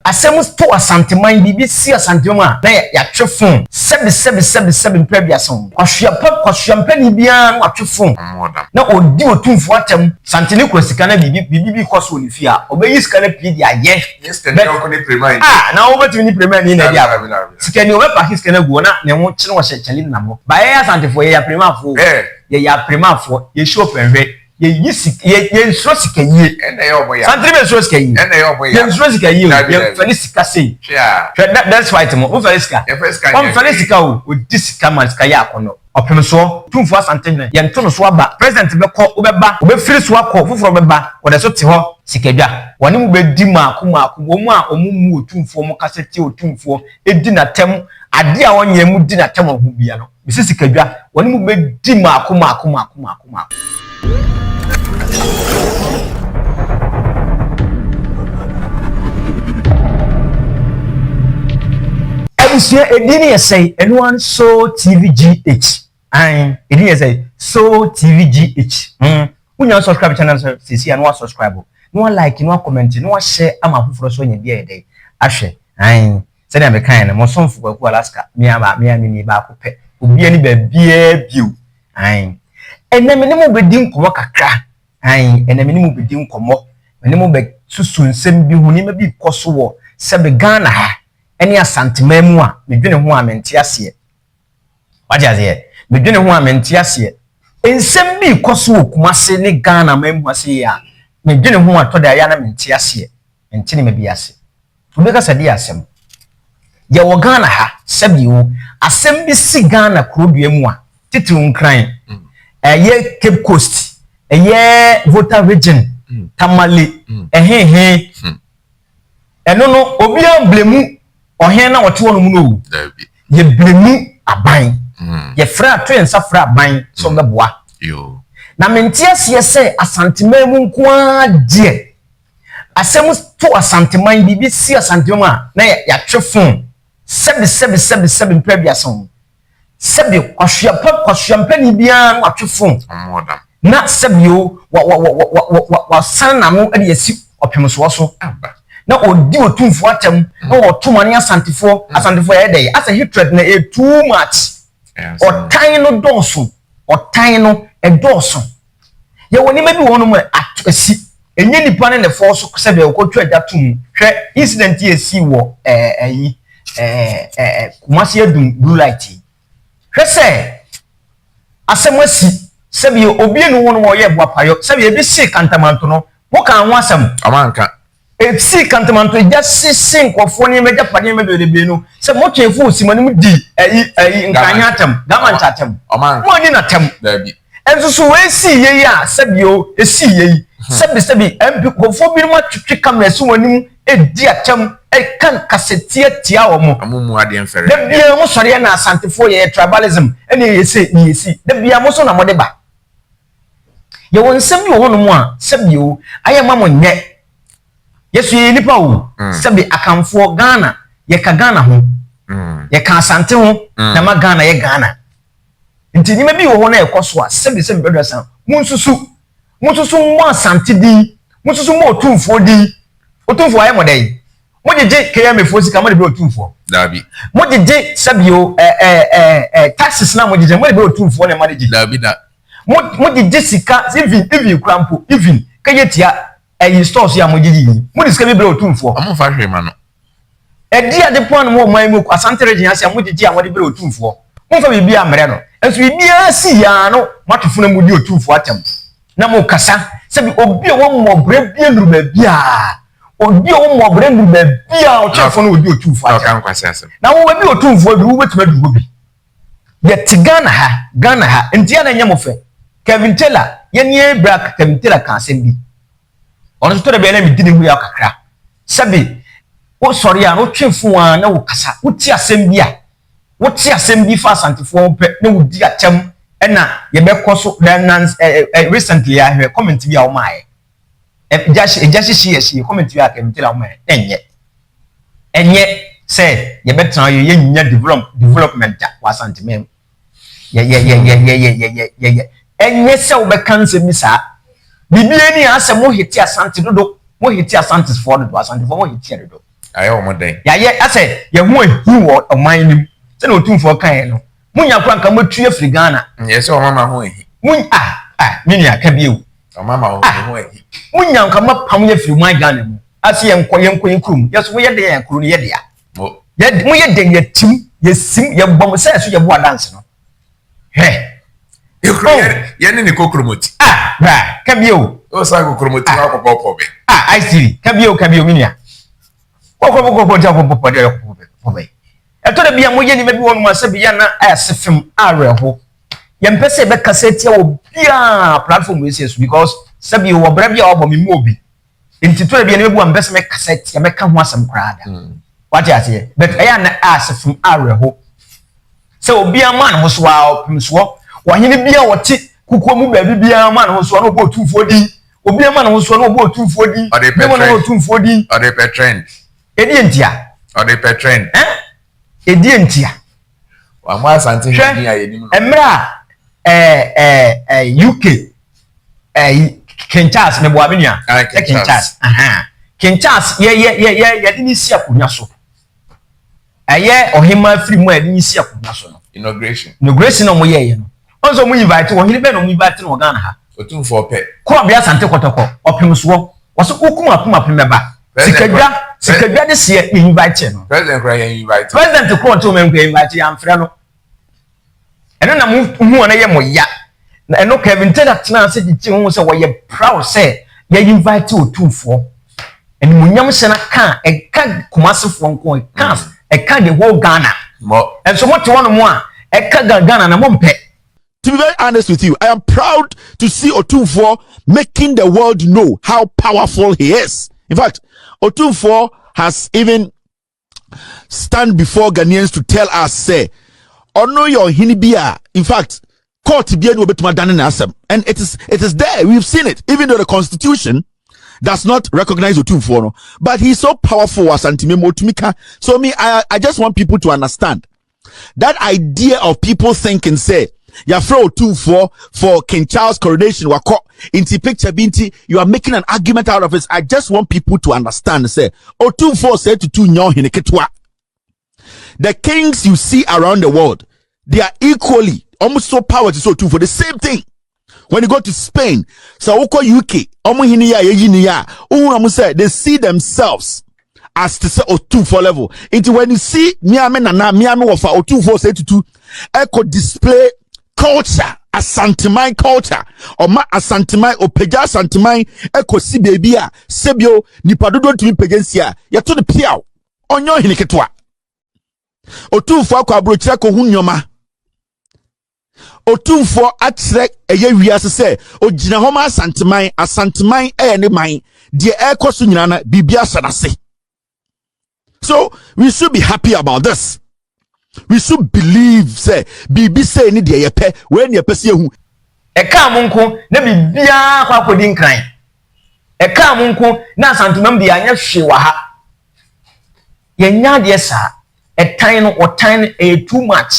Asɛm to Asanteman, biribi si Asanteman a, na yɛatwe phone. Sɛbi sɛbi sɛbi sɛbi mpɛ aduasa o. Kwasea pa, kwasea mpanin biara na watwe phone na ɔdi Otumfoɔ atɛm. Santene kura sika na biribi biribi bi rekɔ so wɔ ne fie a, ɔbɛyi sika no pii de ayɛ. Bɛ ah na wobɛtumi ne Premani na adi agorɔ. Sikani ɔbɛpake sika no agu hɔ na ne ho kyene ɔhyɛ kyale nenam hɔ. Ba yɛn Asantefoɔ yɛyɛ Apremafoɔ o. Yɛyɛ Apremafoɔ, yɛhyɛ ɔpɛnhwɛ. Yɛyi sika yɛ yɛnsuro sika yie. Ɛna ɛyɛ ɔmo ya. Santene bɛ nsuro sika yie. Ɛna ɛyɛ ɔmo ya. Yɛnsuro sika yie o. Dabi dabi. Yɛnfɛre sika sei. Hwɛ a. Hwɛ da dance fight mo mo fɛre sika. Yɛnfɛre sika nyɛ Ɔnfɛre hwee. sika o. Odi sika ma sika yɛ akɔnɔ. Ɔpemsoɔ, Tumfoɔ Asantehene, yɛnto no so aba. President bɛkɔ, wobɛba. Obɛfiri so akɔ, foforɔ bɛba. Wɔda so te hɔ. Sikadwa, wɔne mo bɛdi maako maako. Wɔn a wɔn mmu Otumfoɔ, mo kasa tia Otumfoɔ, di n'atɛm, adeɛ a ɔnyɛ mo di n'atɛm wɔ ho biara no. Mese sikadwa, wɔne mo bɛdi mmaako mmaako mmaako mmaako mmaako. Abusua edin no yɛ sɛn? Ɛno ara ne Soul TV GH. Ae, edin yɛ sɛn? Soul TV GH. Hmm. Wonya subscribe channel no sɛsi a na wa subscribe, na wa like, na wa comment, na wa share ama afoforɔ nso anya bi ayɛ dɛn ahwɛ. Ae. Sɛnea mekae no, mo somfo Kwaku Alaska, me ara me ara mini baako pɛ. Obiara ni baabiara bio. Ae. Ɛnnɛ me ne mo bɛdi nkɔmmɔ kakra. Ae, ɛnnɛ me ne mo bɛdi nkɔmmɔ. Me ne mo bɛsusu nsɛm bi ho, nneɛma bi rekɔ so wɔ sɛbe Ghana ha ne Asanteman mu a medwene ho a mente aseɛ. Wate aseɛ? Medwene ho a mente aseɛ. Nsɛm bi rekɔ so wɔ Kumase ne Ghana man mu ha sei a medwene ho a tɔ da a ɛyɛ a na mente aseɛ. Mente nneɛma bi ase. Obi bɛka sɛ ɛdeɛ asɛm? Yɛwɔ Ghana ha, sɛbi o, asɛm bi si Ghana kurodua mu a, titiriw Nkran, ɛyɛ Cape Coast, ɛyɛ Volta Region, Tamale, ɛhehe. Ɛno no, obiara mblemu ɔhen na ɔte hɔnom no o. Yɛblemu aban. Yɛfrɛ ato yɛn nsa frɛ aban sɛ ɔmmɛboa. Na mente aseɛ sɛ Asanteman mu nko ara deɛ Asɛm to Asanteman, biribi si Asanteman mu a, na yɛatwe fon. Sɛbe, sɛbe, sɛbe, sɛbe, mpɛ aduasa o. Sɛbe, kwasea pa, kwasea mpanin biara na watwe fon. Na sɛbe o, wa, wa, wa, wa, wa, wa, wasan n'ano de asi ɔpemsoɔ so. Na ɔdi otumfoɔ atɛm, na ɔto ma ne Asantefoɔ. Asantefoɔ yɛyɛ dɛ, asɛ hatred na ɛyɛ too much. Ɔtan no dɔɔso, ɔtan no ɛdɔɔso. Yɛwɔ nneɛma bi wɔ hɔnom a ato asi. Ɛnyɛ nipa ne ne fɔɔ so sɛ deɛ ɔkɔtwa agya to mu. Hwɛ incident yi a ɛsii wɔ ɛɛ ɛyi ɛɛ ɛɛ Kumasi Adum blue light yi. Hwɛ sɛ asɛm asi sɛbi obi enu hɔnom a ɔyɛ boapayɔ sɛbi ebi see kantamanto no mo kaa ho asɛm. Ɔmo anka. Esii kantamanto egya sese nkurɔfoɔ nneɛma agyapadeɛ nneɛma bebrebe no sɛ motweefo wɔ sima no mu di ayi ayi nkranyɛ atɛm gama nkyɛ atɛm mo ani na tɛm nso so wei sii yei a sɛbi o esii yei sɛbi sɛbi mp nkurɔfoɔ binom atwetwe kamera si wɔn anim edi atɛm ɛka nkasatia tia wɔn da biara mo sɔre na asantefoɔ yɛyɛ tribalism ɛna yɛyɛ sei na yɛyɛ sei da biara mo so na mode ba. Yɛwɔ nsɛm bi wɔ hɔnom a sɛbi o, ayɛ ma mo nyɛ. Yɛso yɛyɛ nipa o, mm. sɛbi Akanfoɔ, Ghana, yɛka Ghana ho. Mm. Yɛka Asante ho, mm. na ma Ghana yɛ Ghana. Nti nneɛma bi wɔ hɔ na ɛkɔ so a, sɛbi sɛbi bɛdɔ san, monsusu, monsusu mmɔ Asante din, monsusu mmɔ Otumfoɔ din. Otumfoɔ ayɛ mo dɛn? Mo gyegye KMA foɔ sika mo de brɛ otumfoɔ. Daabi. Mo gyegye sɛbi o ɛ ɛ ɛ ɛ taxes na mo gyegye mo de brɛ otumfoɔ na ɛma ne gye. Daabi da. Mo mo gyegye sika even even kura mpo even kɛyɛ tia ɛyi stores yi a mo gyegye yi mo de sika bi brɛ otumfoɔ. Ɔmo nfa hwee ma no. Ɛdi ade pɔn no mo wɔ man mu Asante region ase a mo gyegye a mo de brɛ otumfoɔ. Mo nfa biribi amrɛ no. Nso biribiara si yaa no mo ato funu mo di otumfoɔ atɛm. Na mo kasa sɛbi obi a wɔn mmɔbrɛ bi nnuru baabi a obi a wɔn mmɔbrɛ nnuru baabi a ɔkyɛnfo no odi otumfoɔ atɛm. Na wo baabi otumfoɔ aduru wobɛtumi aduru hɔ bi. Yɛte Ghana ha, Ghana ha, nti a na ɛnyɛ mo fɛ. Kevin Taylor, yɛn yɛn bra Kevin Taylor ka asɛm bi. Ɔno nso tɔ da bi a na medi ne ho yaw kakra. Sɛbi wosɔre a na wotwe fon a na wokasa, wote asɛm bi a Wote asɛm bi fa Asantefoɔ ho pɛ na wodi atɛm ɛna yɛbɛkɔ so hwɛ nans ɛ ɛ recently a hwɛ comment bi a wɔmaayɛ ɛgya ɛgya hyehye yɛ hye comment bi a Kevin Taylor wɔmaayɛ na ɛnyɛ ɛnyɛ sɛ yɛbɛtena yɛ yɛnya develop development da wɔ Asanteman mu yɛ yɛ yɛ yɛ yɛ yɛ yɛ yɛ yɛ ɛnyɛ sɛ wobɛka nsɛm bi saa biribi ani a asɛ mo hete Asante dodo mo hete Asantefoɔ dodo Asantefoɔ mo hete dodo. Ayɛ wɔn dɛn? Yɛayɛ asɛ yɛn ho ahi wɔ ɔman no mu. Sɛnea Otumfoɔ kaeɛ no, monya koraa nka moatu afiri Ghana. Nyɛ sɛ wɔn ama ho ahi. Mo ah ah me nua ka bio. Wɔn ama wɔn ah, ho ahi. Monya nka moapam yɛ afiri ɔman Ghana mu. Ase yɛnkɔ yɛnkɔ yɛn kurom. Yɛ so moyɛ dɛn a kuro no yɛ dea. Mo. Yɛ moyɛ dɛn yɛtim yɛsim yɛbɔ mo sɛ ɛso yɛbo adanse no. Hwɛ. Ekuro oh. yɛ yɛ ne ne kokromoti. Ah bra ka bio. O san kokromoti ah. Wakɔpɔ pɔ bɛ. Ah ICD ka bio ka bio me nua. Kɔkɔbɔ kɔkɔbɔ nti akɔpɔ pɔ deɛ ɔkɔpɔ pɔ bɛ. Ɛtɔ da bi a moyɛ nneɛma bi wɔ nom a sɛbi yɛ na ɛyɛ fam awerɛho. Yɛmpɛ sɛ yɛbɛkasa atia wɔ biara platform wei sɛ so because sɛbi wɔ brɛ bi a wabɔ me mu obi. Nti tɔ da bi a nneɛma bi wɔ a mempɛ sɛ mɛkasa atia mɛka ho asɛm koraa da. Wate aseɛ? But ɛyɛ a na ɛyɛ fam awerɛho. Sɛ obiara ma ne ho so a ɔpem soɔ. Ɔhene bi a ɔte kukuo mu baabi biara ma ne ho so a na ɔbɔ otumfoɔ din. Obiara ma ne ho so a na ɔbɔ otumfoɔ din. Ɔde pɛ trend. Otumfoɔ din. Ɔde pɛ trend. Ɛdeɛ ntia? Ɔde pɛ trend. Ɛn? Ɛdeɛ ntia? Wama Asante hene din a yɛnim no. Hwɛ, mmerɛ a ɛɛ ɛɛ ɛɛ UK ɛɛ King Charles meboa me nua. Ah, King King Charles. Ahan. King Charles yɛ yɛ yɛ yɛ yɛde ne si akonnwa so. Ɛyɛ ɔhemaa firi mu a yɛde ne si akonnwa so no. Inauguration. Inauguration na wɔn yɛɛyɛ no. Wɔn sɛ wɔn invite ɔhene bɛn na wɔn invite no wɔ Ghana ha. Otumfoɔ pɛ. Korɔbea Asante Kɔtɔkɔ, ɔpem soɔ. Wɔsɛ wokum apem apem bɛba. Sikadwa, sikadwa de seɛ yɛ invite no. President kora yɛn invite. President kora ɔnte wɔn nkura invite yɛn amfrɛ no. Ɛno na mo hu wɔn yɛ mo ya. Na ɛno Kevin Taylor tena ase gyegye ho sɛ wɔyɛ proud sɛ yɛ invite Otumfoɔ. Animuonyam hyɛ no ka ɛka Kumasefoɔ nko ɛka ɛka the whole Ghana. Ɛnso mo te hɔ nom a ɛka Ghana na mo mpɛ. To be very honest with you, I am proud to see Otumfuo making the world know how powerful he is. In fact, Otumfuo has even stand before Ghanaians to tell us, say, ɔno yɛ ɔhene bi a, in fact, court bi ani obetuma dane n'asɛm, and it is there. We've seen it, even though the constitution does not recognize Otumfuo no, but he's so powerful. Asantime otumi ka. So me, I just want people to understand that idea of people thinking say yɛafrɛ Otumfoɔ for King Charles coronation, wakɔ nti picture bi nti you are making an argument out of it. I just want people to understand sɛ Otumfoɔ Osei Tutu nyɛ ɔhene ketewa. The kings you see around the world, they are equally almost so powerful to Otumfoɔ. The same thing when you go to Spain, so wokɔ UK, ɔmo hene yi a yɛyi ni a wohu ɔmo sɛ they see themselves as to say Otumfoɔ level. Nti when you see miame nana miame wɔfa Otumfoɔ Osei Tutu ɛkɔ display culture, Asanteman culture, ɔma Asanteman ɔpagya Asanteman ɛkɔsi beebi a sɛbio nipa dodoɔ ntumi pagya nsi a yɛto no piaw. Ɔnyɛ ɔhene ketewa. Otumfoɔ akɔ aburokyerɛ kɔhu nneɛma. Otumfoɔ akyerɛ ɛyɛ wiase sɛ ogyina hɔ ma Asanteman. Asanteman ɛyɛ ne man. Deɛ ɛrekɔ so nyinaa no, biribi ahyɛ n'ase. So we should be happy about this. We should believe sɛ biribi sɛ ne deɛ yɛpɛ wei ne yɛpɛ sɛ yɛhu. Ɛkaa mo nko na biribiara kɔ akɔdi Nkran. Ɛkaa mo nko na Asantemam deɛ anyɛ hwee wɔ ha. Yɛnya adeɛ saa. Ɛtan no, ɔtan no ɛyɛ too much.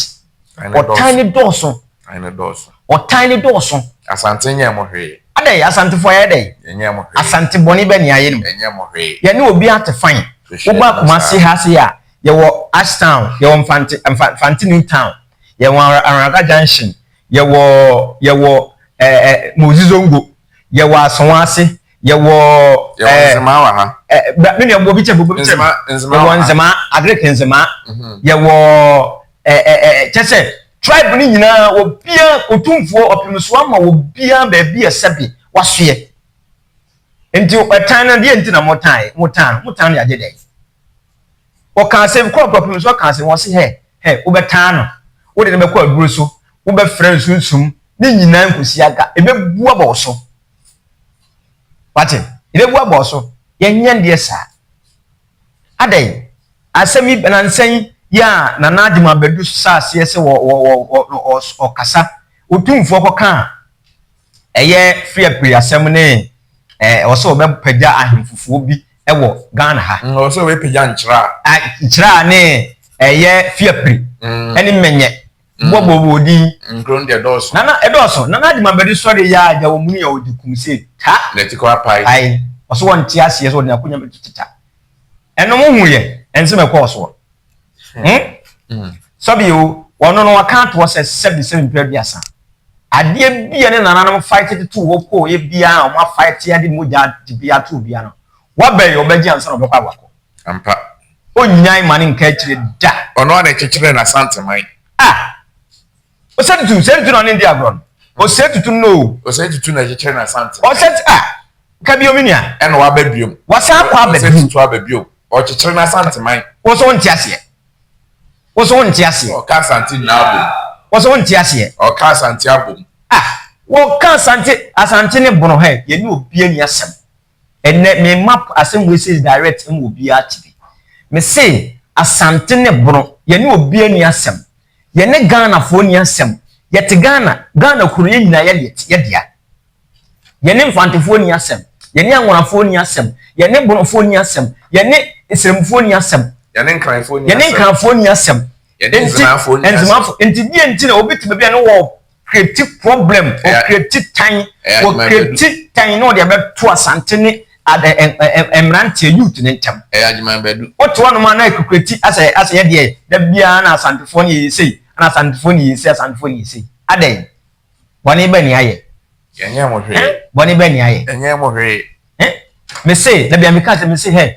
Ɔtan no dɔɔso. Ɔtan no dɔɔso. Asante nyɛ mo hwee. Adɛ Asantefoɔ yɛ dɛ? Yɛnyɛ mo hwee. Asante bɔne bɛ ne ayɛ no mu? Yɛnyɛ mo hwee. Yɛne obi ate fine. Woba Kumase ha se a, yɛwɔ Ashtown, yɛwɔ Mfante, Mfante New Town, yɛwɔ Anraka Junction, yɛwɔ ɛɛ Mozi Zongo, yɛwɔ Asonwase, yɛwɔ Yɛwɔ Nzema wɔ ha. Ɛɛ me nua, obi kyɛ, obi kyɛ. Yɛwɔ Nzema, Agric Nzema, yɛwɔ ɛɛ ɛɛ kyɛ sɛ tribe no nyinaa obiara Otumfoɔ ɔpem so ama obiara baabi a sɛbi wasoɛ. Nti ɛtan no deɛ nti na mo tan mo tan mo tan no yɛ agye dɛ. Ɔka asɛm kɔ ɔpem so, ɔka asɛm wɔsi hɛ hɛ wobɛtan no, wode no bɛkɔ aduro so, wobɛfrɛ nsunsum ne nyinaa nkosi aga ebebu abɔ so. Wate, ebebu abɔ so. Yɛnyɛ deɛ saa. Adɛn asɛm yi nansa yi yɛ a Nana Adima abɛdu saaseɛ sɛ wɔ wɔ wɔ wɔ ɔkasa Otumfoɔ kɔka a ɛyɛ free apiri asɛm ne ɔsɛ ɔbɛpagya ahemfofoɔ bi wɔ Ghana ha. Ɔsɛ ɔbɛpagya nkyerɛ a. Nkyerɛ a ne ɛyɛ fiapiri ɛne mmɛnyɛ bɔbɔ din. Nkuro no deɛ dɔɔso. Nana ɛdɔɔso. Nana Adima bɛde sɔre yɛ a gya wɔn mu yɛ ɔdi kum se ta. N'ati kɔ apae. Ayi ɔsɛ wɔn te aseɛ sɛ ɔde n'akonnwa bɛto teta. Ɛno mo hu yɛ ɛnsɛm ɛkɔɔ soɔ. Hmm? Sɛbi o, ɔno no waka atoɔ sɛ sɛbi sɛbi mpɛ aduasa. Adeɛ bi a ne nananom fight tutu hɔ kɔɔ yɛ biara a wɔn afight ade mogya de bi ato biara no, wabɛn yɛ ɔbɛgye ansa na ɔbɛkɔ awakɔ. Ampa. Onnyae ma ne nka akyire da. Ɔno ara na ɛkyekyeree n'Asanteman. Ah! Ɔsɛ tutu, sɛ tutu na ɔne ndi agorɔ no. Ɔsɛ tutu no o. Ɔsɛ tutu na ɛkyekyere n'Asanteman. Ɔsɛ ah! Ka bio me nua. Ɛna waba biom. Wasan akɔ aba bio. Ɔsɛ tutu aba bio. Ɔkyekyere n'Asanteman. Wo nso wonte aseɛ. Wo nso wonte aseɛ. Ɔka Asante nyinaa abom. Wo nso wonte aseɛ. Ɔka Asante abom. Ah! Wɔka Asante, Asante ne Bono hɛ, yɛne obiara nni asɛm. Ɛnɛ me ma asɛm wei sei direct ma obiara te bi. Me se Asante ne Bono, yɛne obiara nni asɛm. Yɛne Ghanafoɔ nni asɛm. Yɛte Ghana, Ghana kuro yɛn nyinaa yɛde yɛdea. Yɛne Mfantefoɔ nni asɛm. Yɛne Anwonafoɔ nni asɛm. Yɛne Bonofoɔ nni asɛm. Yɛne Nsremfoɔ nni asɛm. Yɛne Nkranfoɔ nni asɛm. Yɛne Nkranfoɔ nni asɛm. Yɛne Nzemafoɔ nni asɛm. Nzemafoɔ. Nti deɛ nti na obi te baabi a ne wɔ create problem, wɔ create tan, wɔ create tan na ɔde abɛto Asante ne mmeranteɛ youth ne ntam. Ɛyɛ Agyeman Badu. Wote hɔnom a na ɛkukureti asɛ asɛ yɛ deɛ da biara na Asantefoɔ ne yɛyɛ sei, na Asantefoɔ ne yɛyɛ sei, Asantefoɔ ne yɛ sei. Adɛn? Bɔne bɛn ne ayɛ? Yɛnyɛ mo hwee. Bɔne bɛn ne ayɛ? Yɛnyɛ mo hwee. Me se, da bia meka sɛ me se hɛ,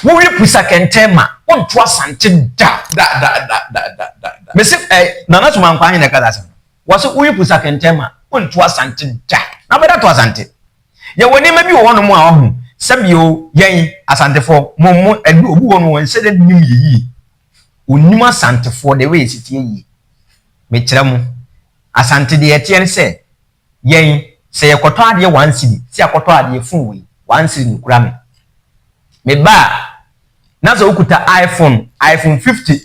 wowe pusa kɛntɛn ma, wonto Asante da. Da da da da da da. Me se, eh, Nana Somankwa ahene na ɛka saa asɛm no. Wɔse wowe pusa kɛntɛn ma, wonto Asante da. Na wobɛda to Asante. Yɛwɔ nneɛma bi wɔ hɔnom a ɔho, sɛbio yɛn Asantefoɔ, mo mo, ɛdu obi wɔ no wɔn sɛ dɛ nim yɛ yie. Onim Asantefoɔ the way yɛsi teɛ yie. Mekyerɛ mo, Asante deɛ ɛteɛ ne sɛ, yɛn, sɛ yɛkɔtɔ adeɛ one cedi, sɛ yɛakɔtɔ adeɛ phone wei, one cedi na ɛkura me. Meba a, na sɛ wokuta iPhone, iPhone 50,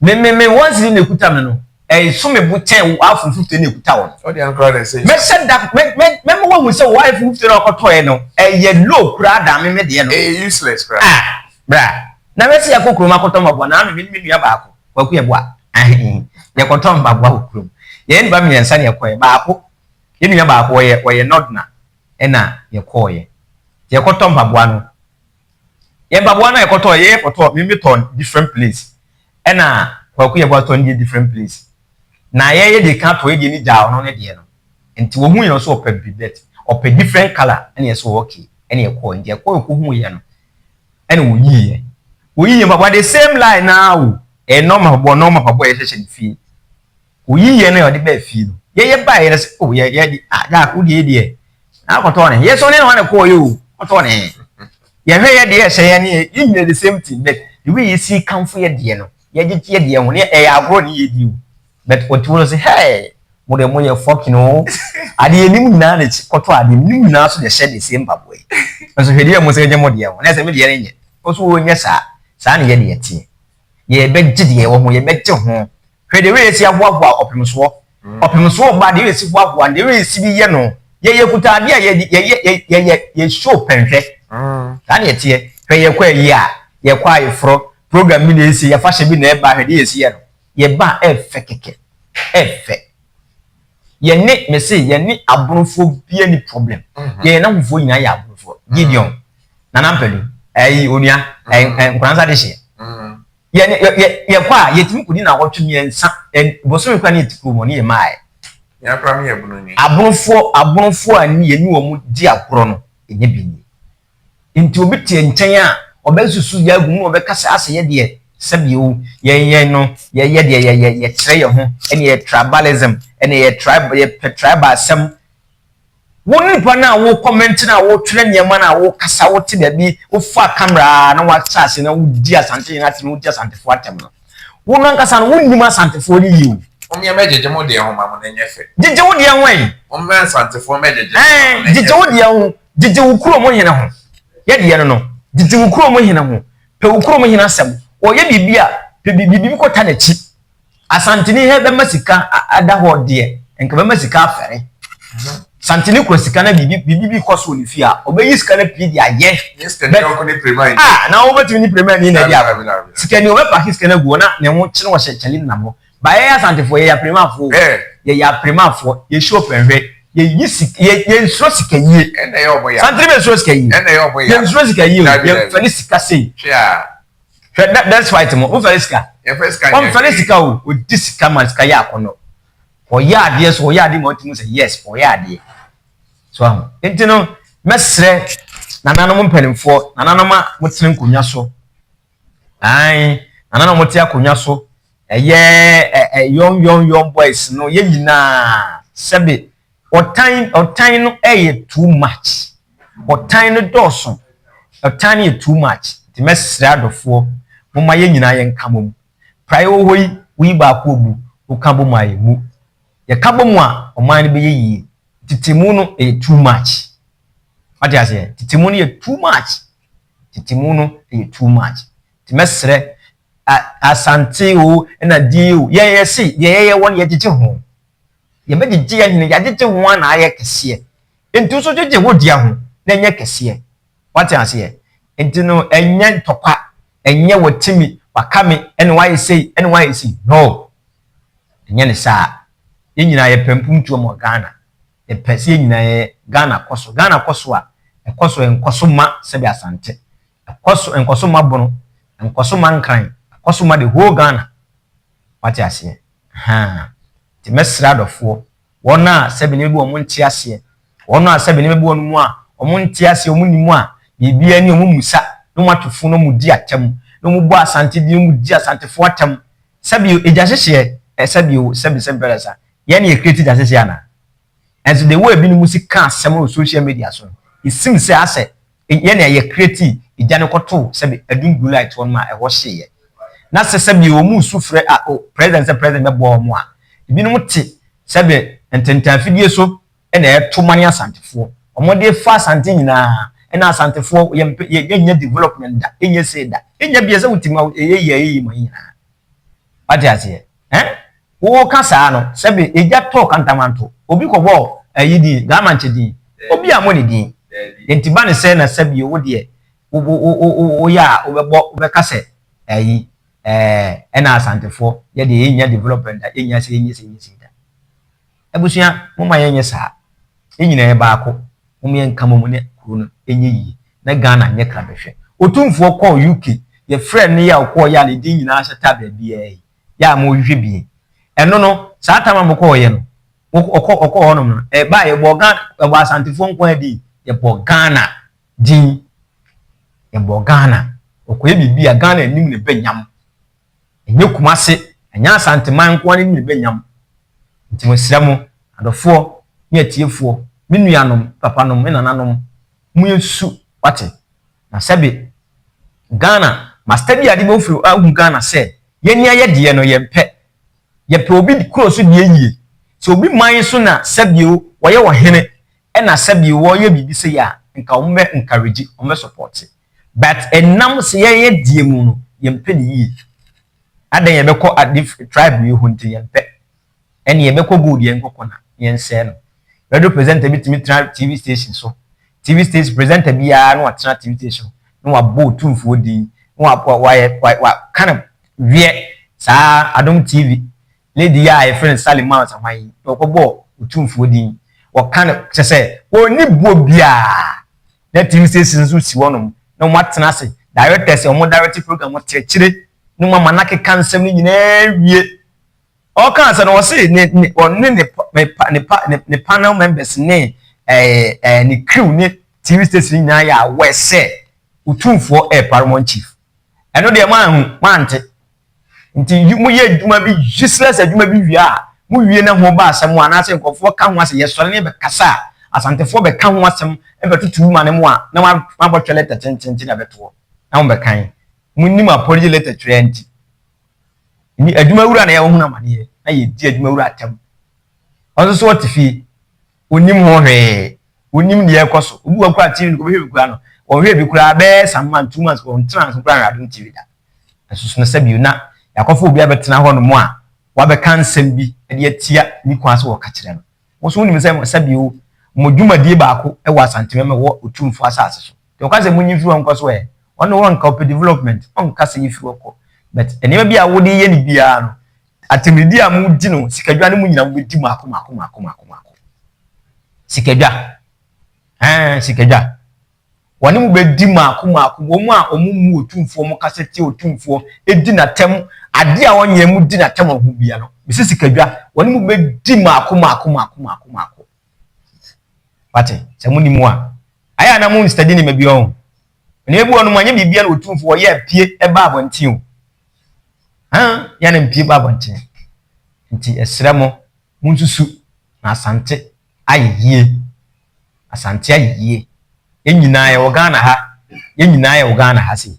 me me me one cedi na ɛkuta me no, ɛso me bo kyɛn wo iPhone 50 na ɛkuta wo no. Mɛhyɛ da, mɛ mɛ mɛma woahu sɛ wo iPhone 50 na ɔkɔtɔɛ no, ɛyɛ low koraa dan me me deɛ no. Ɛyɛ useless koraa. Ah, bra, na mɛsɛ yɛkɔ kurom akɔtɔ mpaboa, na ano me ne me nua baako. Kwaku Yeboah, ahe, yɛkɔtɔ mpaboa wɔ kurom. Yɛn nnipa mmiɛnsa na yɛkɔeɛ. Baako, yɛn nua baako, ɔyɛ ɔyɛ Northerner, ɛna yɛkɔeɛ. Yɛkɔtɔ mpaboa no, yɛn mpaboa no a yɛkɔtɔɔ, yɛyɛ kɔtɔɔ, me metɔɔ different place, ɛna Kwaku Yeboah tɔɔ ne deɛ different place. Na yɛyɛ deɛ kan tɔ yɛ deɛ ne gyaa ɔno ne deɛ no. Nti wɔhu yɛn nso ɔpɛ bi but ɔpɛ different colour, ɛna yɛsɛ okay, ɛna yɛkɔɔ. Nti yɛkɔɔ yɛkɔhuu yɛ no, ɛna wɔyii yɛn. Wɔyii yɛn mpaboa the same line naa o, ɛyɛ normal mpaboa, normal mpaboa a yɛhyehyɛ no fie. Wɔyii yɛn na wɔde baa fie no, yɛyɛ baa yɛn sɛ, oh yɛ yɛ de, ah Jack wo deɛ deɛ, na akɔtɔɔ ne he, yɛ sɛ ɔne ne hɔ na ɛkɔɔ yɛ o, kɔtɔɔ ne he. Yɛhwɛ yɛ deɛ ɛhyɛ yɛn ne yɛ nyina the same thing but the way yɛsi kamfo yɛ deɛ no, yɛgyegye yɛ deɛ ho ne ɛyɛ agorɔ ne yɛdi o. But ɔte hɔ no sɛ hey mo deɛ mo yɛ fucking o adeɛ anim nyinaa na kɔtɔ adeɛ nim nyinaa so na ɛhyɛ the same mpaboa yi nso hwɛ deɛ mo sɛ gye mo deɛ ho na ɛsɛ me deɛ no nyɛ ɔso wɔ nyɛ saa saa na yɛ deɛ teɛ yɛbɛgye deɛ wɔ ho yɛbɛgye ho hwɛ deɛ wei si ahoahoa ɔpem soɔ ɔpem soɔ ba deɛ wei si hoahoa deɛ wei si bi yɛ no yɛyɛ kuta adeɛ a yɛ yɛ yɛ yɛ yɛ show pɛnhwɛ saa na yɛteɛ hwɛ yɛkɔ ayi a yɛkɔ ayeforɔ program bi na esi yɛfahyɛ bi na ɛba hwɛ deɛ yɛsi yɛ no Yɛba a ɛfɛ kɛkɛ, ɛfɛ. Yɛne, mese yɛne abonofoɔ bia ni problem. Mhm. Yɛn namfofoɔ nyinaa yɛ abonofoɔ. Mhm. Gideon, Nana Mpadu, ɛyi onua, ɛyi mhm. Nkoransa de hyɛ. Yɛne yɛ yɛ yɛkɔ a yɛtumi kɔdi naawɔtwe mmiɛnsa, bosome kora ne yɛte kurom hɔ ne yɛ maaɛ. Abonofoɔ abonofoɔ a ne yɛne wɔn di agorɔ no, ɛnyɛ bi nie. Nti obi te nkyɛn a, ɔbɛsusu yɛn agu mu na ɔbɛka sɛ asɛ yɛ deɛ sɛbi o, yɛn yɛn no yɛyɛ deɛ yɛyɛ yɛkyerɛ yɛn ho, ɛne yɛ tribalism, ɛne yɛ tribe yɛpɛ tribe asɛm. Wo nipa no a wo comment no a wotwerɛ nneɛma no a wokasa wote baabi wofa camera na wahyɛ ase na wodi Asante yɛn atɛm na wodi Asantefoɔ atɛm no, wo no ankasa no wonnim Asantefoɔ no yie o. Mommea mɛgyegye mo deɛ ho ma mo na ɛnyɛ fɛ. Gyegye wo deɛ ho ɛ. Mommea Asantefoɔ mɛgyegye mo ma mo na ɛnyɛ fɛ. Gyegye wo deɛ ho. Gyegye wo kurom hene ho. Yɛ deɛ no no. Gyegye wo kurom hene ho. Pɛ wo kurom hene asɛm. Ɔyɛ biribi a, pɛ biribi kɔta n'akyi. Asanteni hɛ bɛma sika ada hɔ deɛ, nka bɛma sika afɛre. Santene kura sika na biribi biribi bi kɔ so wɔ ne fie a, ɔbɛyi sika no pii de ayɛ. Ah, na wobɛtumi ne prema ni na ɛde akɔ. Sika ni ɔbɛpake sika no agu hɔ na ne ho kyene ɔhyɛ kyɛle nam hɔ. Ba yɛyɛ Asantefoɔ, yɛyɛ apremafoɔ. Yɛyɛ apremafoɔ. Yɛhyɛ ɔpɛnhwɛ. Yɛyi sika, yɛ yɛnsuro sika yie. Ɛna ɛyɛ ɔmo ya. Santene bɛ nsuro sika yie. Ɛna ɛyɛ ɔmo ya. Yɛnsuro sika yie o. Dabi, dabi. Yɛmfɛre sika sei. Hwɛ a. Hwɛ dɛ despite mo, wofɛre sika? Yɛmfɛre sika nyɛ Ɔmfɛre hwee. sika o. Odi sika ma sika yɛ akɔnɔ. Ɔyɛ adeɛ so, ɔyɛ adeɛ ma ɔtumi sɛ yes, ɔyɛ adeɛ. So aho. Nti no, mɛsrɛ nananom mpanimfoɔ, nananom a motene nkonnwa so. Ae, nananom a mote akonnwa so, ɛyɛ ɛ ɛ young young young boys no, yɛn nyinaa, sɛbe ɔtan ɔtan no ɛyɛ too much. Ɔtan no dɔɔso. Ɔtan no yɛ too much. Nti mɛsrɛ adɔfoɔ, momma yɛn nyinaa yɛnka mmom. Praeɛ wɔ hɔ yi, woyi baako obu, woka bom a ɛmmu. Yɛka bom a, ɔman no bɛyɛ yie. Tetemu no ɛyɛ too much. Wate aseɛ? Tetemu no yɛ too much. Tetemu no ɛyɛ too much. Nti mɛsrɛ Asante o, ɛna din o, yɛn yɛse deɛ yɛyɛ wɔ no yɛgyegye ho. Yɛbɛgyegye yɛn hene, yɛagyegye ho a na ayɛ kɛseɛ. Nti nso gyegye wo deɛ ho na ɛnyɛ kɛseɛ. Wate aseɛ? Nti no ɛnyɛ ntɔkwa, ɛnyɛ wɔtimi, waka me, ɛna wayɛ sei, ɛna wayɛ sei. No, ɛnyɛ ne saa. Yɛn nyinaa yɛpɛ mpuntuo ma Ghana. Yɛpɛ sɛ yɛn nyinaa yɛ Ghana kɔ so. Ghana kɔ so a, ɛkɔ so nkɔ so ma sɛbi Asante. Ɛkɔ so nkɔ so ma Bono, nkɔ so ma Nkran, ɛkɔ so ma the whole Ghana. Wate aseɛ? Haa. Nti mɛsrɛ adɔfoɔ, wɔn a sɛbi nneɛma bi wɔn nte aseɛ, wɔn a sɛbi nneɛma bi wɔn mu a wɔn nte aseɛ, wɔn nim a biribiara ni wɔn musa na wɔn ato fo na wɔn di atɛm na wɔn bɔ Asante din, wɔn di Asantefoɔ atɛm. Sɛbi egya hyehyeɛ, ɛ sɛbi o, sɛbi sɛbi pɛrɛ sa. Yɛn na yɛ create gya hyehyeɛ ana? Ɛnso the way ebinom si ka asɛm wɔ social media so no, it seems sɛ asɛ yɛn na yɛ create egya no kɔto sɛbi Adum Blue Light hɔ nom a ɛhɔ hyeeɛ. Na sɛ sɛbi wɔn su frɛ a o president sɛ president bɛboa wɔn a, ebinom te sɛbi ntentanfidie so ɛna ɛto ma ne Asantefoɔ. Wɔn de fa Asante nyinaa ɛna Asantefoɔ yɛn mpɛ yɛ yɛnyɛ development da, yɛnyɛ sei da, yɛnyɛ bia sɛ wotumi a ɛyɛ yie ɛyɛ yie ma yɛn nyinaa. Wate aseɛ? Ɛn? Wɔka saa no, sɛbi egya tɔɔ Kantamanto, obi kɔbɔ ɛyi din, Gamankyɛ din, obi a mo ne din. Nti ba ne sɛ na sɛbi wo deɛ wo wo wo wo woyɛ a wobɛbɔ wobɛka sɛ ɛyi ɛɛ ɛna Asantefoɔ yɛ deɛ yɛnya development da, yɛnya sɛ yɛnyɛ sɛ yɛnyɛ sɛ da. Abusua, mo ma yɛnyɛ saa. Yɛn nyinaa yɛ baako. Mo ma yɛnka mo mu ne kuro no ɛnyɛ yie na Ghana nyɛ krabɛhwɛ. Otumfoɔ kɔɔ UK, yɛfrɛ no yɛ a ɔkɔɔ yɛ a ne din nyinaa hyɛ taa baabiara yi, yɛ a mohwehwɛ bie. Ɛno no, saa tam a mokɔɔyɛ no, ɔkɔ ɔkɔ hɔnom no, ɛbaa yɛbɔ Ghana, yɛbɔ Asantefoɔ nko ara din, yɛbɔ Ghana din, yɛbɔ Ghana. Ɔkɔyɛ biribi a Ghana anim ne bɛnyam. Ɛnyɛ Kumase, ɛnyɛ Asanteman nko ara anim ne bɛnyam. Nti mesrɛ mo, adɔfoɔ ne atiefoɔ, me nuanom, papanom, me nananom, mo yɛnsu wate. Na sɛbe Ghana, master bi ade bɛfiri ahu Ghana sɛ yɛn ayɛ deɛ no yɛmpɛ. Yɛpɛ obi kuro so deɛ yie. Sɛ obi man so na sɛbio wɔyɛ ɔhene ɛna sɛbio wɔyɛ biribi sɛ yɛ a, nka wɔn bɛ encourage, wɔn bɛ support. But ɛnam sɛ yɛyɛ deɛ mu no, yɛmpɛ ne yie. Adan yɛbɛkɔ ade tribe yi ho nti yɛmpɛ. Ɛne yɛbɛkɔ gold yɛn nkɔkɔ na yɛnsɛɛ no. Radio presenter bi tumi tena TV station so. TV station presenter biara na watena TV station na wabɔ Otumfuo din na wayɛ waka no wiɛ saa Adom TV lady yi a yɛfrɛ no Sally Miles ahwan yi na ɔkɔbɔ Otumfuo din, wɔka no kyɛ sɛ wɔnni buo biara, na TV station nso si hɔnom na wɔn atena ase, directors a wɔn direct program kyerɛkyerɛ na wɔn ama n'akeka nsɛm no nyinaa wie. Ɔka sɛ no ɔse ne ne ɔne ne ne ne ne ne panel members ne ɛɛ ɛɛ ne crew ne TV station nyinaa yɛ aware sɛ Otumfoɔ ɛyɛ paramount chief. Ɛno deɛ maa hu maa nte. Nti mo yɛ adwuma bi, useless adwuma bi wie a, mo wie na ho ba asɛm anaasɛ nkurɔfoɔ ka ho asɛ yɛsɔre ne bɛkasa a, Asantefoɔ bɛka ho asɛm bɛtoto ma ne mo a na moabɔtwɛ letter tententen na bɛtoɔ na mo bɛkan. Mo nim apology letter twerɛ nti. Ni adwuma wura na yɛwɔ ho amaneɛ na yɛdi adwuma wura atɛm. Ɔno nso ɔte fie, onim ho hwee, onim deɛ ɛkɔ so. Obi wɔ kora TV no kɔbɛhwɛ bi kora no, wɔhwɛ bi koraa bɛyɛ some month, 2 months, wɔn tena so koraa nhwɛ Adom TV da. Ɛso so no sɛbi na yɛakɔfo obi abɛtena hɔ nom a wabɛka nsɛm bi de atia ne kwan so wɔka kyerɛ no. Wɔn nso wonim sɛ sɛbi o, mo dwumadie baako wɔ Asantemɛmɛ wɔ Otumfoɔ asase so. Nti wɔka sɛ monyi mfiri hɔ nkɔ so ɛ, ɔno wɔnka ɔpɛ development, ɔnka sɛ yi firi hɔ kɔ. But nneɛma bi a wode yɛ no biara no, atɛmdidi a modi no, sikadwa no mu nyinaa mobɛdi mako mako mako mako mako. Sikadwa. Ɛɛ sikadwa. Wɔne mo bɛdi mmaako mmaako, wɔn a wɔn mu otumfoɔ, wɔn kasa tia otumfoɔ, di n'atɛm, adeɛ a ɔnyɛ mu di n'atɛm wɔ ho bia no, mesi sikadwa, wɔne mo bɛdi mmaako mmaako mmaako mmaako mmaako. Wate, sɛ mo ni mu a, ayɛ a na mo nstadi nneɛma bi ɔho. Nneɛma bi wɔ no mu anyɛ biribi a na otumfoɔ ɔyɛ apue ɛba abɔnten o. Hɛn, yɛ na mpue ba abɔnten. Nti ɛsrɛ mo, mo nsusu na Asante ayɛ yie. Asante ayɛ yie. Yɛn nyinaa yɛwɔ Ghana ha. Yɛn nyinaa yɛwɔ Ghana ha sei.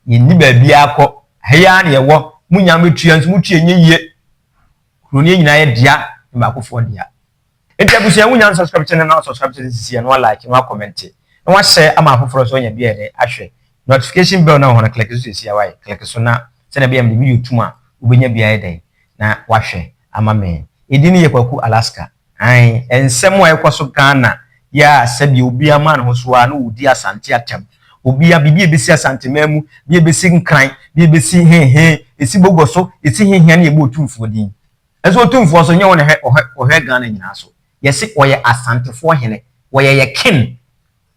Yɛnni baabiara kɔ. Ha yi ara na yɛwɔ. Mo nyinaa motua nso motua nyɛ yie. Kuro no yɛn nyinaa yɛ dea, ne baakofoɔ dea. Nti abusua wonya nsubscribe channel na subscribe channel sisi na wa like na wa comment na wa share ama afoforɔ nso anya bi ayɛ dɛ ahwɛ. Notification bell na wɔ hɔ no click so sisi a wayɛ click so na sɛnea ɛbɛyɛ mede video tum a wobɛnya bi ayɛ dɛn na wahwɛ ama me. Edin no yɛ Kwaku Alaska. Ae, nsɛm a ɛkɔ so Ghana yi a sɛdeɛ obiara ma ne ho so ara na ɔdi Asante atɛm. Obiara, biribi a ɛbɛsi Asanteman mu, biribi a ɛbɛsi Nkran, biribi a ɛbɛsi hehe, ɛsi Bogɔ so, ɛsi hehea na yɛbɔ Otumfoɔ din. Nso Otumfoɔ nso, nyɛ wɔn na ɛhwɛ, ɔhwɛ, ɔhwɛ Ghana nyinaa so. Yɛse ɔyɛ Asantefoɔ hene, wɔyɛ yɛ king.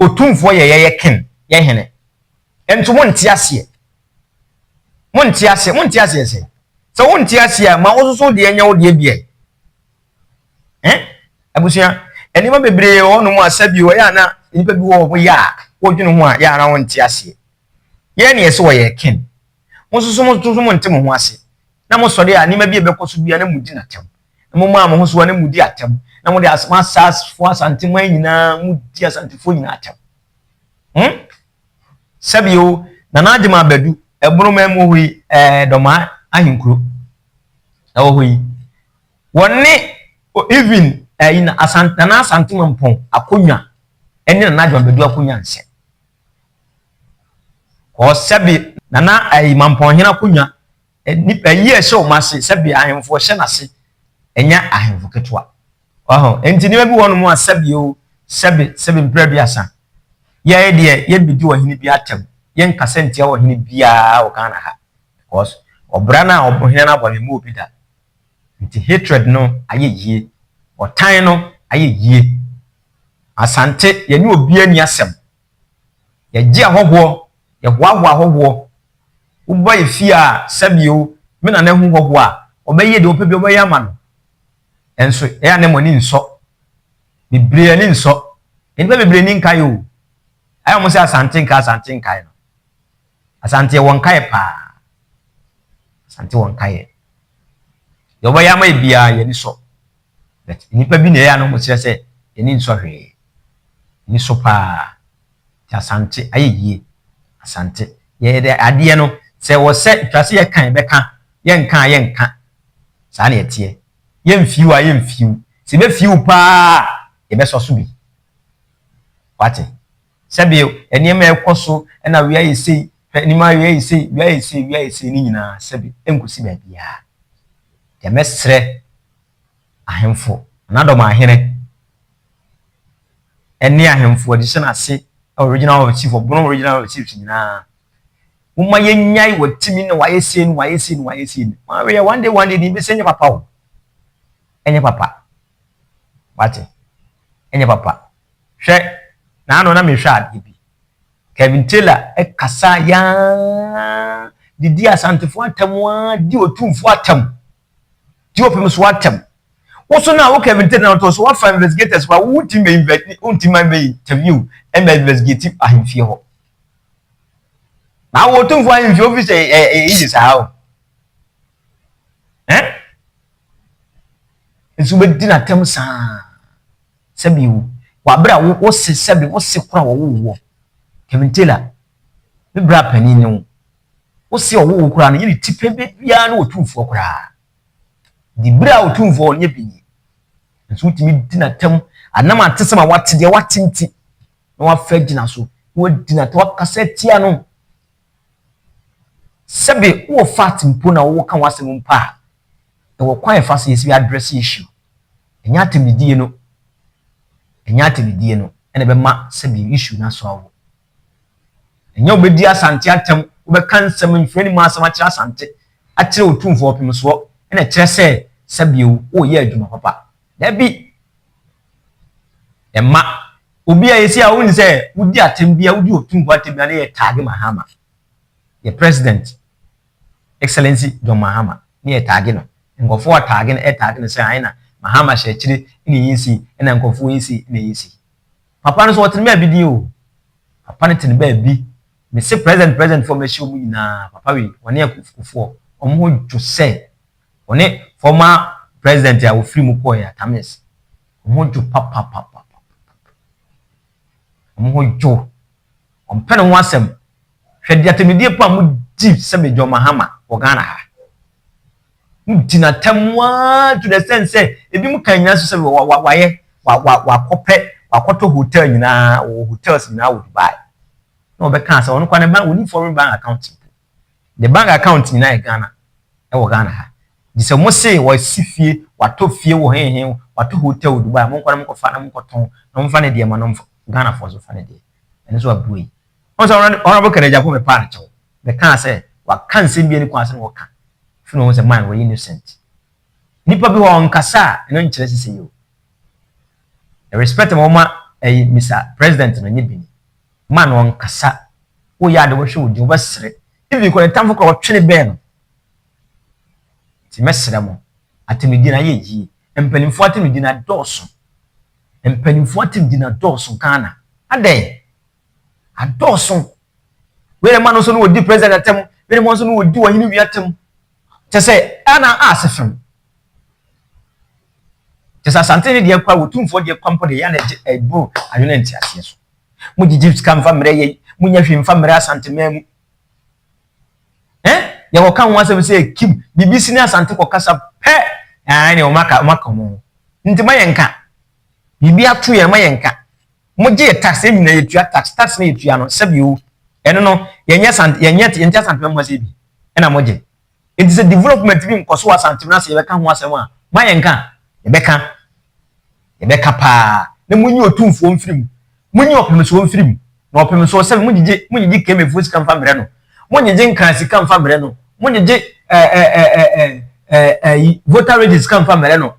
Otumfoɔ yɛ yɛyɛ king, yɛ hene. Nso monte aseɛ. Monte aseɛ, monte aseɛ sɛ. Sɛ wonte aseɛ a, ma wo nso so deɛ nyɛ wo deɛ bi ɛ. Eh? Abusua, nneɛma bebree wɔ hɔnom a sɛbi wɔyɛ a na nnipa bi wɔ hɔ yɛ a wɔdwene ho a yɛ a na wɔnte aseɛ. Yɛn na yɛsɛ wɔyɛ ken. Mo nso so mo nso mo nte mo ho ase. Na mo sɔre a nneɛma bi a ɛbɛkɔ so bia na mo di n'atɛm. Na mo maa mo ho so a na mo di atɛm. Na mo de asɛm asafoɔ asanteman nyinaa mo di asantefoɔ nyinaa atɛm. Hmm? Sɛbi o, Nana Agyemang Abadu, ɛbono man mu hɔ yi, ɛɛ Dɔmaa ahenkuro ɛwɔ hɔ yi. Wɔne even ɛyi na Asante Nana Asante Mampɔn akonnwa ɛne Nana Agyemang Badu akonnwa nsɛ. Kɔɔ sɛbi Nana ɛyi Mampɔn hene akonnwa nipa ɛyi ɛhyɛ wɔn ase sɛbi ahemfo ɛhyɛ n'ase ɛnyɛ ahemfo ketewa. Ɔho nti nneɛma bi wɔ nom a sɛbi o sɛbi sɛbi mpere aduasa yɛn deɛ yɛn bedi ɔhene bi atɛm yɛn kasa ntia ɔhene biara wɔ Ghana ha because ɔbra no a ɔhene no abɔ no ɛmu obi da. Nti hatred no ayɛ yie. Ɔtan no ayɛ yie. Asante, yɛne obiara nni asɛm. Yɛgye ahɔhoɔ, yɛhoahoa ahɔhoɔ. Woba yɛ fie a, sɛbi o, me nana hu hɔhoɔ a, ɔbɛyɛ deɛ ɔpɛ bi ɔbɛyɛ ama no. Ɛnso, ɛyɛ a na mo ani nsɔ. Bebree ani nsɔ. Nnipa bebree ani nkae o. Ayɛ wɔn sɛ Asante nkae, Asante nkae no. Asante yɛwɔ nkaeɛ paa. Asante wɔ nkaeɛ. Deɛ wɔbɛyɛ ama yɛ biara yɛn ani sɔ. But nnipa bi na ɛyɛ a na wɔkyerɛ sɛ yɛn ani nsɔ hwee. Ani sɔ paa. Nti Asante ayɛ yie. Asante yɛyɛ dɛ adeɛ no sɛ wɔ sɛ twa sɛ yɛka yɛbɛka yɛnka a yɛnka. Saa na ɛteɛ. Yɛmfiw a yɛmfiw. Sɛ yɛbɛfiw paa a yɛbɛsɔ so bi. Wate? Sɛbe nneɛma a ɛkɔ so na wei ayɛ sei, hwɛ nneɛma wei ayɛ sei, wei ayɛ sei, wei ayɛ sei ne nyinaa sɛbe ɛnkɔsi baabiara. Deɛ mɛsrɛ ahemfo, anadɔm ahene, ɛne ahemfo a wɔde hyɛ n'ase wɔ regional of chief, ɔbono regional of chiefs nyinaa, momma yɛnyae wɔtumi na wɔayɛ sei no wɔayɛ sei no wɔayɛ sei no. Wɔayɛ one day one day ne bɛsɛ nyɛ papa o. Ɛnyɛ papa. Wate? Ɛnyɛ papa. Hwɛ, naano na mehwɛ adeɛ bi. Kevin Taylor kasa yaa de di Asantefoɔ atɛm aa di Otumfoɔ atɛm, di Ɔpemsoɔ atɛm. Wo so na wo Kevin Taylor na ɔtɔ so wafa investigators kwa wo ntumi bɛ invest wo ntumi ma bɛ interview ɛma investigate ahemfie hɔ. Na wo Otumfoɔ ahemfie ofi sɛ ɛ ɛ easy saa o. Eh? Nso wobɛdi n'atɛm saa. Sɛbi o, wɔ abere a wo wo se sɛbi wo se koro a wɔwoo woɔ, Kevin Taylor, me bra panin ne wo, wo se ɔwoo wo koraa no nyɛ ne ti pɛ bɛ biara ne otumfoɔ koraa. Di bere a otumfoɔ wɔ no nyɛ bi nie. Nso wotumi di n'atɛm anam atesɛm a wate deɛ wate nti na wafa gyina so na wadi n'atɛm wakasa atia no. Sɛbi wowɔ fat mpo na woka w'asɛm mpo a, ɛwɔ kwan a ɛfa so yɛsi address issue. Ɛnyɛ atɛmdidie no, ɛnyɛ atɛmdidie no ɛna ɛbɛma sɛbi issue no aso awo. Ɛnyɛ wobɛdi Asante atɛm, wobɛka nsɛm mfiri anim asɛm akyerɛ Asante, akyerɛ Otumfoɔ Ɔpemsoɔ, ɛna ɛkyerɛ sɛ sɛbi o, woyɛ adwuma papa. Dabi! Ɛma obi a yɛsi a wɔn sɛ wodi atɛm bi a, wodi Otumfoɔ atɛm bi a, ne yɛ tag Mahama, yɛ President, Excellency John Mahama, ne yɛ tag no. Nkɔfoɔ atag no, ɛtag no sɛ ayi na Mahama hyɛ akyire ɛna yɛ si, ɛna nkɔfoɔ yi si ɛna yɛ si. Papa no nso ɔtene baabi din o. Papa no tene baabi. Mese president foɔ mɛhyia wɔn nyinaa, papa wei wɔne akufoɔ wɔn ho dwo sɛ wɔne former president a ofiri mu kɔɔ yɛ Atamis. Wɔn ho dwo papapapa, wɔn ho dwo. Ɔmpɛ ne ho asɛm. Hwɛ deɛ atɛmidie po a mo di sɛ John Mahama wɔ Ghana ha, mo di n'atɛm waa to the extent sɛ ebi mu kan nyinaa so sɛ wa wa wayɛ wa wa wakɔpɛ wakɔtɔ hotel nyinaa, wɔ hotels nyinaa wɔ Dubai, na ɔbɛka sɛ ɔno kwan ne bank, wɔni foreign bank account, the bank account nyinaa yɛ Ghana, ɛwɔ Ghana ha. Gye sɛ mo se wɔsi fie, watɔ fie wɔ hehe, watɔ hotel wɔ Dubai, mo nkɔ na mo nkɔfa na mo nkɔtɔn na mo nfa ne deɛ ma no. Ghana foɔ so fa ne deɛ ɛno nso abue yi. Wɔn sɛ Honourable Kennedy Agyapong mɛ paa ne kyɛw bɛka sɛ waka nsɛm bi ani kwan sɛ wɔka fi na wɔn sɛ man wɔyɛ innocent nipa bi hɔ ɔnkasa a, ɛno nkyerɛ sisi yi o. The respect ma wɔma ɛyi Mr President no nye bi ni man ɔnkasa. Woyɛ ade, wɔhwɛ wo din, wɔbɛsere even kɔ ne tamfo kɔ ɔtwene bɛn no. Nti mɛsrɛ mo, atemidi na ayɛ yie. Mpanimfoɔ atemidi na dɔɔso, mpanimfoɔ atemidi na dɔɔso Ghana adɛn adɔɔso. Wei ma no nso no wɔdi president atɛm, wei ma nso no wɔdi ɔhene wi atɛm, kyɛ sɛ ɛna ase fam kyɛ sɛ Asante ne deɛ kɔ a, Wɔtumfoɔ deɛ kɔ mpo deɛ yɛn na ɛboro adwene nte aseɛ so. Mo gyegye sika mfa mmerɛ yɛ, mo nya hwee mfa mmerɛ Asante man mu. Yɛwɔ ka ho asɛm sɛ kim biribi si ne Asante kɔ kasa pɛ ɛn ne wɔn aka wɔn ho. Nti ma yɛn nka biribi ato yɛn, ma yɛn nka. Mo gye yɛ tax, yɛn nyinaa yɛtua tax. Tax na yɛtua no, sɛbi o, ɛno no yɛnyɛ Asante, yɛnyɛ yɛnte Asante mɛmo ase bi ɛna mo gye. Nti sɛ development bi nkɔ so wɔ Asante mu na sɛ yɛbɛka ho asɛm a, ma yɛn nka. Yɛbɛka paa na mo nyi Otumfoɔ mfiri mu, mo nyi Ɔpemsoɔ mfiri mu. Na Ɔpemsoɔ sɛbi, mo gyegye kɛmɛfoɔ sika mfa mmerɛ no, mo gyegye Nkran sika mfa mmerɛ no, mo gyegye ɛɛ ɛɛ ɛɛ ɛɛ ɛɛ Volta Region sika mfa mmerɛ no,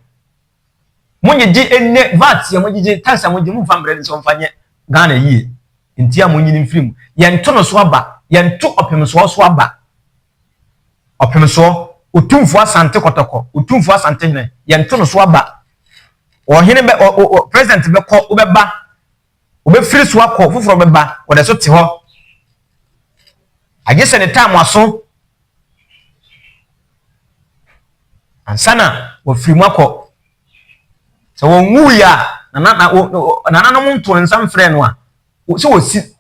mo gyegye ene VAT yɛ, mo gyegye tax a mo gye mo mfa mmerɛ no sɛ ɔmfa nyɛ Ghana yie. Nti a mo nyini mfiri mu, yɛnto no so aba, yɛnto Ɔpemsoɔ so aba. Ɔpemsoɔ, Otumfoɔ Asante Kɔtɔkɔ, Otumfoɔ Asante hene, yɛnto no so aba. Ɔhene bɛ ɔ ɔ president bɛkɔ, wobɛba, wobɛfiri so akɔ, foforɔ bɛba, wɔde so te hɔ agye sɛ ne time aso ansa na wɔfiri mu akɔ. Sɛ wɔn wuyi a, nana na nananom nto nsa mfrɛ no a, sɛ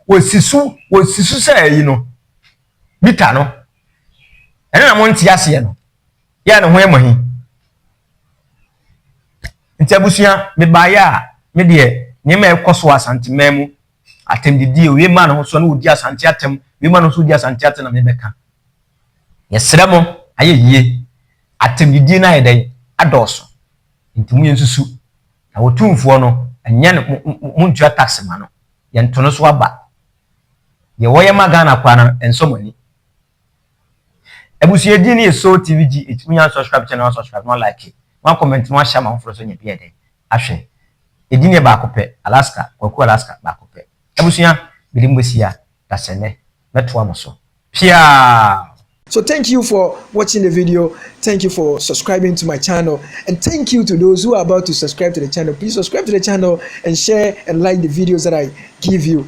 wɔsi so sɛ ɛyi no mita no, ɛno na mo nte aseɛ no yɛ ne ho yɛ mo he. Nti abusua, mebaeɛ a, me deɛ nneɛma a ɛkɔ so Asanteman mu, atɛmdidie, owie maa ne ho so na ɔdi Asante atɛm, wie maa ne ho so ɔdi Asante atɛm, na mebɛka yɛsrɛ mo, ayɛ yie. Atɛmdidie no ayɛ dɛn adɔɔso. Nti mo yɛ nsusu na Wɔtumfoɔ no ɛnyɛ no mo ntua tax ma no, yɛnto no so aba. Deɛ wɔyɛ ma Ghana koraa no ɛnsɔ mo ani. Abusua, din no yɛ So TV GH. Mo nya subscribe channel, subscribe na like na comment na wahyɛ ama foforɔ so nya bi yɛ dɛn ahwɛ. Edin yɛ baako pɛ, Alaska Kwaku, Alaska baako pɛ. Abusua, bidi mo bɛsi a dasɛnɛ mɛtoa mo so piaa. So thank you for watching the video. Thank you for subscribing to my channel. And thank you to those who are about to subscribe to the channel. Please subscribe to the channel and share and like the videos that I give you.